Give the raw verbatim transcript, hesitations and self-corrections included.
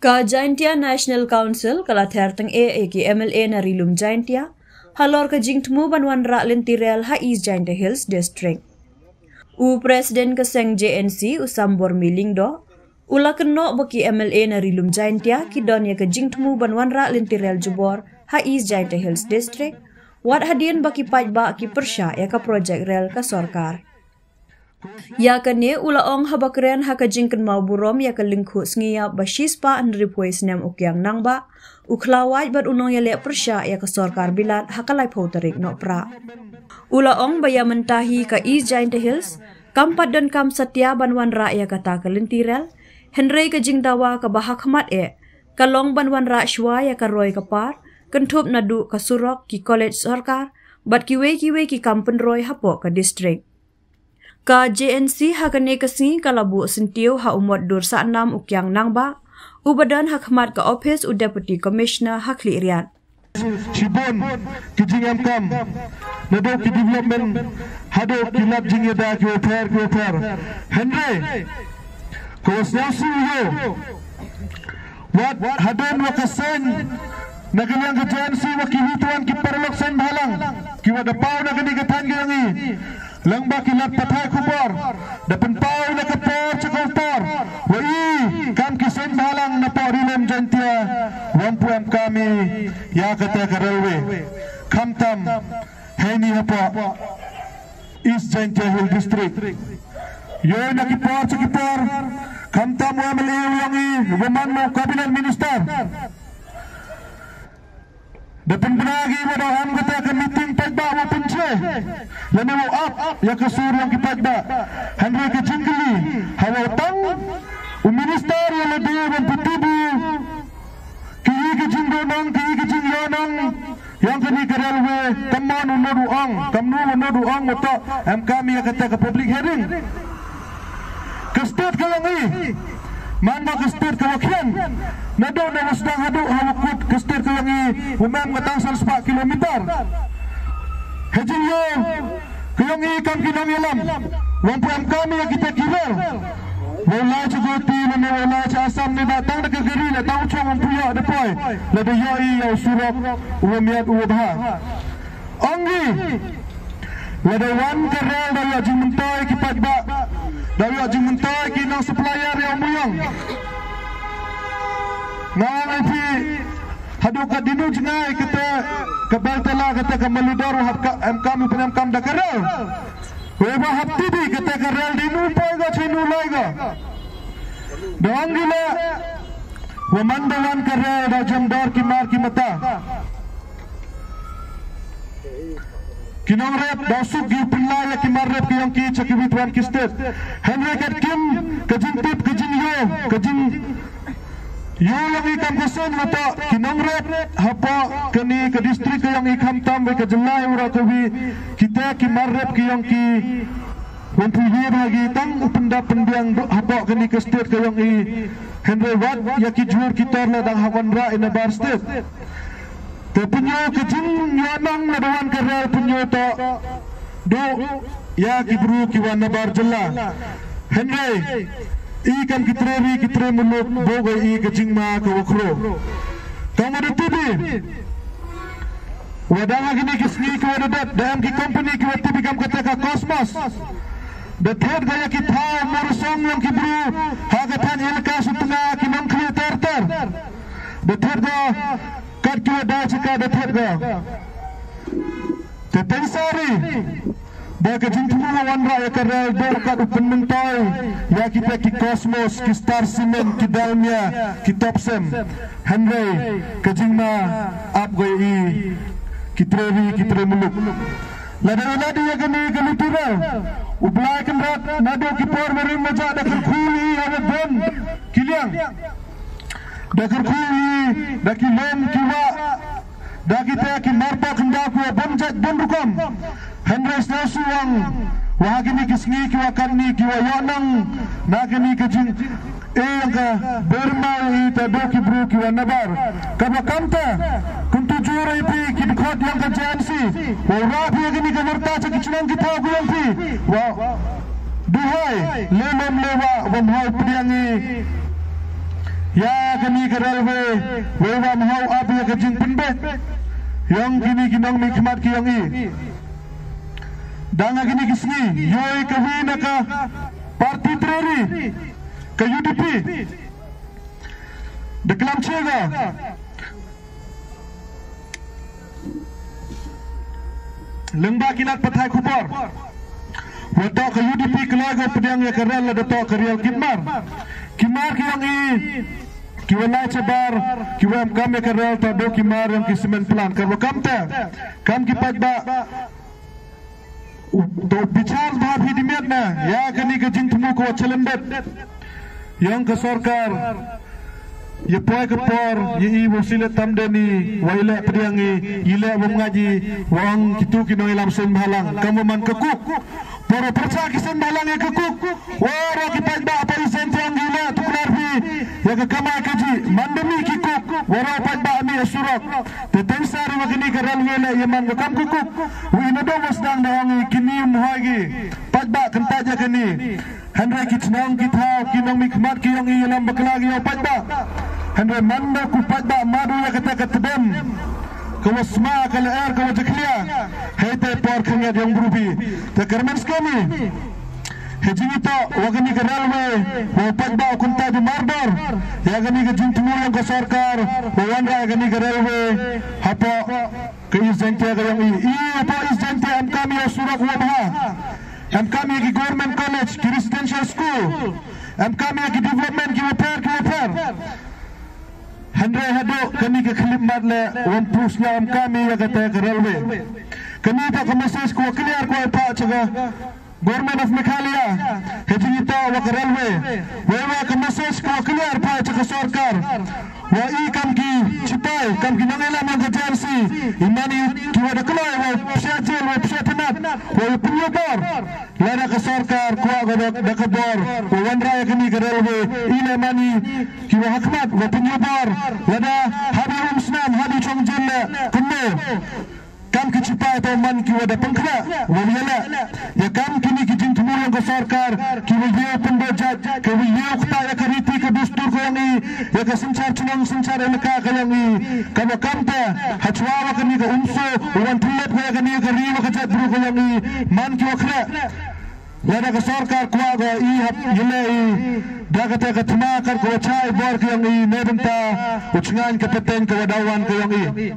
Ka Jaintia National Council ka la ther tang eh ïa ki M L A na Ri Lum Jaintia halor ka jingthmu ban wanrah lynti rel ha East Jaintia Hills District. U President ka seng J N C, u Sambor Miling Do, u la kynnoh ba ki M L A na Ri Lum Jaintia ki don ïa ka jingthmu ban wanrah lynti rel jubor ha East Jaintia Hills District, wat hadien ba ki paidbah ki pyrshah ïa ka projek rel ka sorkar. Ïa kane u la ong haba kren ha ka jingkynmaw burom ïa ka lyngkhuh sngi ïap ba shispah hynriewphew snem u Kiang Nangbah, u khlawait bad u nongïaleh pyrshah ïa ka sorkar bilat ha ka laiphew tarik Nohprah. U la ong ba ïa mynta hi ka East Jaintia Hills kam pat donkam satia ban wanrah ïa kata ka lynti rel, hynrei ka jingdawa kaba ha khmat eh ka long ban wanrah shuwa ïa ka roi ka par, kynthup naduh ka surok, ki college sorkar bad kiwei kiwei ki kam pynroi hapoh ka district. Ka J N C ha kane ka sngi ka la buh syntiew ha u mot dur sahnam u Kiang Nangbah, uba don ha khmat ka ophis u Deputy Commissioner ha Khliehriat. Shibun ki jingemkam, naduh ki development haduh ki lad jingïada ki wafer ki wafer. Hynrei ka wa sngewsih ïa u wat hadien wa ka seng na ka liang ka J N C wa ki wituan ki paralok seng bhalang ki wa da paw na kane ka thaiñ ka jong i. Lang ba ki lad pathai khubor da pynpaw na ka por cha ka por wa i kam ki seng bhalang na por Ri Lum Jaintia wa ym pu em kam i ïa kata ka railway. Khamtam heini hapoh East Jaintia Hill District. Ïoh na ki por cha ki por khamtam u M L A u ïong i, u man u Cabinet Minister. Da pynbna ki wa da em kata ka meeting paidbah wa pynche lane wa ap ïa ka sur ïong ki paidbah. Hynrei ka jingkylli ha wa tang u minister ïa lade ban pyntip ïa ki, ïa ki jingdonong, ki ïa ki jingïonong ïong kane ka railway. Kam mon u nud u ong, kam nu u nud u ong wa toh em kam ïa kata ka public hearing. Ka state ka ïong i man ma ka state ka wa khian. Naduh na wa sdang haduh ha wa kut ka state ka ïong i wa mem nga tang san spah kilometer. Ha jingïoh ka ïong i kam ki nongïalam wa ym pu em kam ïa kita ki rel. Wa u lai cha Guwahati ne wa u lai cha Assam ne da tang da ka gari ne tang u chong wa ym pu ïoh da poi. Lada ïoh i ïa u surok u wa miat u wa bha. Ong i lada wan ka rel da ïoh jingmyntoi ki paidbah, da ïoh jingmyntoi ki nong supplier ïa u Mawïong. Nga ong ïa phi haduh ka dinu jngai kata ka Beltala kata ka Maludor wa hap ka em kam i pyn em kam da ka rel. Wei ba hap tidi kata ka rel dinu poi ga chinu lai ga. Da ong gila wa man da wan ka rel da jem dor ki mar ki mata. Ki nongrep da suk ki pynlai ïa ki mar rep ki ïong ki cha ki witwan ki state. Hynrei kat kim ka jingtip ka jingïoh ka jing ïoh ïong i kam ka seng wa toh ki nongrep hapoh kane ka district ka ïong i khamtam wei ka jylla i wara ka wi kita ki mar rep ki ïong ki. Wan phi ïa ba ki tang u pyndap pynbiang hapoh kane ka state ka ïong i. Hynrei wat ïa ki jhur ki tor la dang ha wanrah i nabar state. Te pynïoh ka jingïonong na ba wan ka rel pynïoh toh duh ïa ki bru ki wan nabar jylla. Hynrei i kam ki tre ri ki tre muluk bok i ka jingma ka wa khro. Kam wa da tibi wa dang ha kine ki sngi ki wa da dep da em ki company ki wa tibi kam kata ka Cosmos. Da thet ga ïa ki thaw murasong ïong ki bru ha ka thaiñ Elaka Sutnga ki nongkhlieh ter ter. Da thet ga kat ki wa da chika da thet ga. Te teng sari da ka jingthmu wa wanrah ïa ka rel dor kat u pynmyntoi ïa kita ki Cosmos, ki Star Cement, ki Dalmia, ki Topcem. Hynrei ka jingma ap goi i ki tre ri ki tre muluk. Lada ïa lade ïa kane ka luti rel u Blai Kynrad naduh ki por barim majak da kyrkhu i ha wa don ki liang. Da kyrkhu i da ki lum ki wah da kita ki marpa kyndaw ki wa bun jait bun rukom. Hynrei sngewsih ong wa ha kine ki sngi ki wa katni ki wa ïoh nang na kine ki jing e ïong ka bermai i ta do ki bru ki wa nabar. Kaba kamta kumtu jur i pi ki dkhot ïong ka J N C wa u rap ïa kine ka warta cha ki chnong ki thaw ki ïong pi wa duhai le lem le wa wa mhoi pdiang i. Ïa kane ka railway, wei wa mhaw ap ïa ka jingpynbeit yong kine ki nongmihkhmat ki yong i. Dang ha kine ki sngi, ïoh i ka wi na ka party treri, ka U D P. Da klam chega. Lyngba ki lad pathai khubor, wa toh ka U D P kloi ka pdiang ïa ka rel la da toh ka rel kit mar. Ki mar ki yong i, ki wa lai chabar, ki wa em kam ïa ka rel ta do ki mar yong ki cement plant. Ka wa kam te, kam ki paidbah, u, to bichar bha phi di miet na, ïa kani ka jingthmu ka wa chalembet yong ka sorkar. Ïa poi ka por, ïa i wa sile tam deni, wa i le pdiang i, i le wa mngaji, wa ong kitu ki nongïalam seng bhalang, kam wa man ka kuk. Por wa pyrcha ki seng bhalang ïa ka kuk, wa ra ki paidbah pa i seng tiang i le tuklar phi, ïa ka kamai ka ji, man demi ki kuk, wa ra paidbah mi ïa surok. Te teng sar wa kini ka railway le ïa man ka kam ka kuk, wa i na do wa sdang da ong i kini mhoi gi, paidbah kynta ïa kani. Hynrei ki chnong ki thaw ki nongmihkhmat ki yong i ïalam bakla ki yong paidbah. Hynrei man da ku paidbah madu ïa kata ka tdem. Ka wa sma ka lyer ka wa jakhlia. Hei te por khyngiat yong bru phi. Te kyrmen skeni. Hei jingitoh wa kani ka railway. Wa paidbah u kynta ju mardor. Ïa kani ka jingthmu yong ka sorkar. Wa wanrah ïa kani ka railway. Hapoh ka East Jaintia ka yong i. I hapoh East Jaintia em kam ïa surok wa bha. Em kam ïa ki government college, ki residential school. Em kam ïa ki development ki wa pher, ki wa pher. Hynrei haduh kani ka khyllipmat le wan pus ïa em kam ïa kata ka railway. Kani ta ka message ka wa clear ka wa pha cha ka Government of Meghalaya. Hei jingitoh wa ka railway. Wei wa ka message ka wa clear pha cha ka sorkar. Wa i kam ki chipai, kam ki nongïalam yong ka J R C, i mani ki wa da kloi wa psiah jel, wa psiah thnat, wa i pynïoh bor. Lada ka sorkar kwah ka da, da ka bor, wa wanrah ïa kani ka railway, i le mani ki wa hakhmat, wa pynïoh bor. Lada haba um snam, haba chong jel le, kumno. Kam ki chipai to man ki wa da pynkhlah, wa ïa la. Ïa kam kini ki jingthmu yong ka sorkar, ki wa ïa pynbeit jait, ki wa ïa kata ïa ka riti ka dustur ka yong i, ïa ka synshar chnong synshar elaka ka yong i. Ka wa kam te, ha chwa wa kani ka umso, wan thilep ka ïa kani ka ri wa ka jait bru ka yong i, man ki wa khlah. Lada ka sorkar kwah ka i hap ïa la i, da kata ka thma kar ka wa chai bor ka yong i, ne bynta, u chngaiñ ka pateng ka wa dawan ka yong i.